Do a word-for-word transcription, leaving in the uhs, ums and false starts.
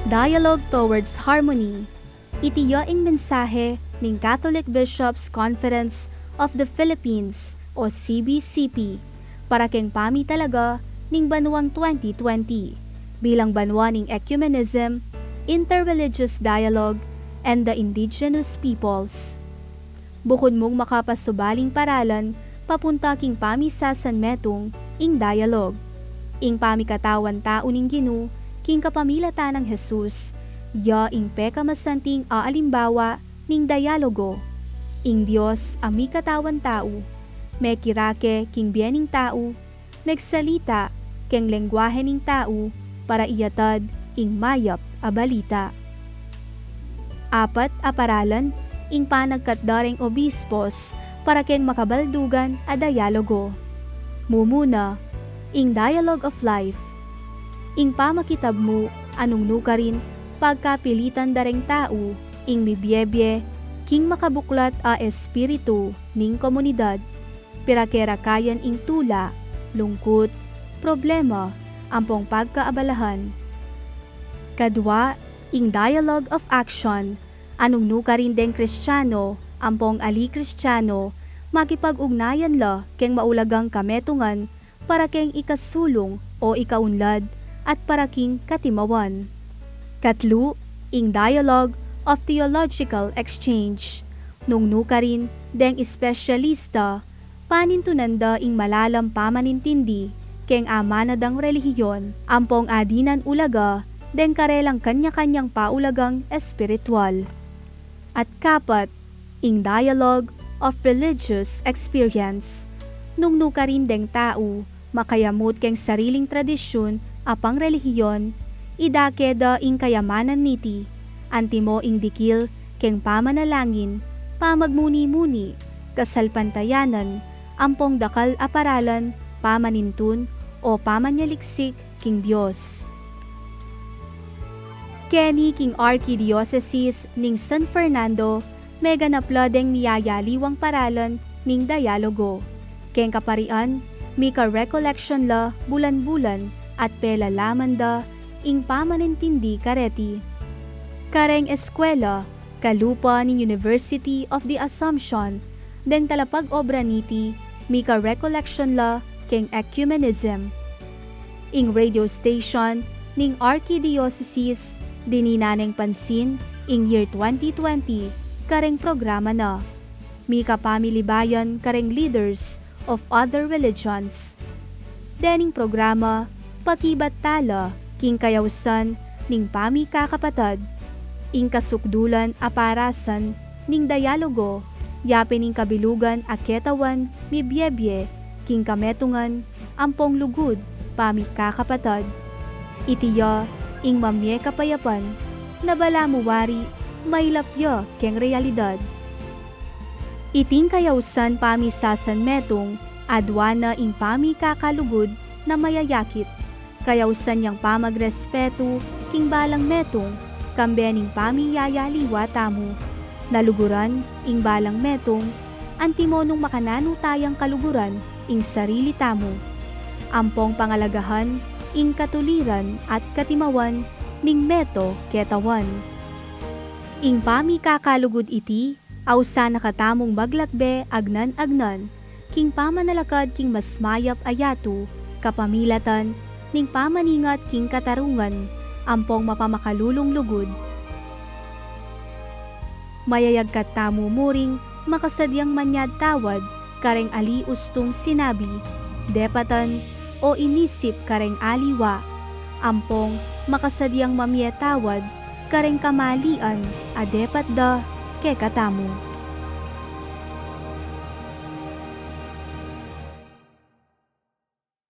Dialogue Towards Harmony. Iti ya ing mensahe ning Catholic Bishops' Conference of the Philippines o C B C P para keng pamitalaga ning banuang twenty twenty bilang banua ning ecumenism, interreligious dialogue, and the indigenous peoples. Bukun mung makapasubaling paralan papunta king pamisasanmetung, ing dialogue. Ing pamikatawan tau ning Ginu king kapamilatan nang Jesus, ya ing pekamasanting a alimbawa ning dialogo. Ing Dios a mikatawan tau, mekirake king bie ning tau, megsalita keng lengguahe ning tau para iyatad ing mayap a balita. Apat a paralan ing panagkat da reng obispos para keng makabaldugan a dialogo. Mumuna, ing Dialogue of Life. Ing pamakitab mu a nung nukarin pagkapilitan da reng tau ing mibiebie king makabuklat a espiritu ning komunidad. Pira ke ra kayan ing tula, lungkut, problema, ampong pagkaabalahan. Kadua, ing Dialogue of Action, a nung nukarin deng Kristiano ampong ali Kristiano, makipag-ugnayan la keng maulagang kametungan para keng ikasulung o ikaunlad at para king katimawan. Katlu, ing Dialogue of Theological Exchange. Nung nukarin deng espesyalista, panintunan da ing malalam pamanintindi keng amana dang relihiyon, ampong adinan ulaga deng karelang kanya-kanyang paulagang espiritual. At kapat, ing Dialogue of Religious Experience. Nung nukarin deng tau makayamut keng sariling tradisyun a pangrelihiyon, idake da ing kayamanan niti, antimo ing dikil keng pamanalangin, pamagmuni-muni, kasalpantayanan, ampong dakal a paralan, pamanintun, o pamanyaliksik king Dios. Keni king Arkidiosesis ning San Fernando, meganap la deng miyayaliwang paralan ning dialogo. Keng kaparian, mika-recollection la bulan-bulan at pelalaman da ing pamanintindi kareti. Kareng eskwela, kalupa ning University of the Assumption, deng talapag-obra niti, mika-recollection la keng ecumenism. Ing radio station ning Arkidiosesis, dininan neng pansin ing year twenty twenty kareng programa na. Mika pamilibayan kareng leaders of other religions. Dening programa, pakibat tala king kayausan ning pamikakapatad. Ing kasukdulan a parasan ning dialogo, yapin ing kabilugan a ketawan mibiebie king kametungan ampong lugud pamikakapatad. Iti ya ing mamie kapayapan na balamu wari mailap ya keng realidad. Iting kayausan pamisasanmetung, aduan na ing pamikakalugud na mayayakit. Kayausan yang pamagrespetu king balang metung, kambe ning pamiyayaliwa tamu. Naluguran ing balang metung, antimo nung makananu tayang kaluguran ing sarili tamu. Ampong pangalagahan ing katuliran at katimawan ning meto ketawan. Ing pamikakalugud iti, ausan na katamung maglakbe agnan-agnan king pamanalakad king mas mayap a yatu, kapamilatan ning pamaningat king katarungan ampong mapamakalulung lugud. Mayayagkat tamu muring makasadyang manyad tawad kareng ali ustung sinabi, depatan, o inisip kareng aliwa, ampong makasadyang mamie tawad kareng kamalian a depat da kekatamu.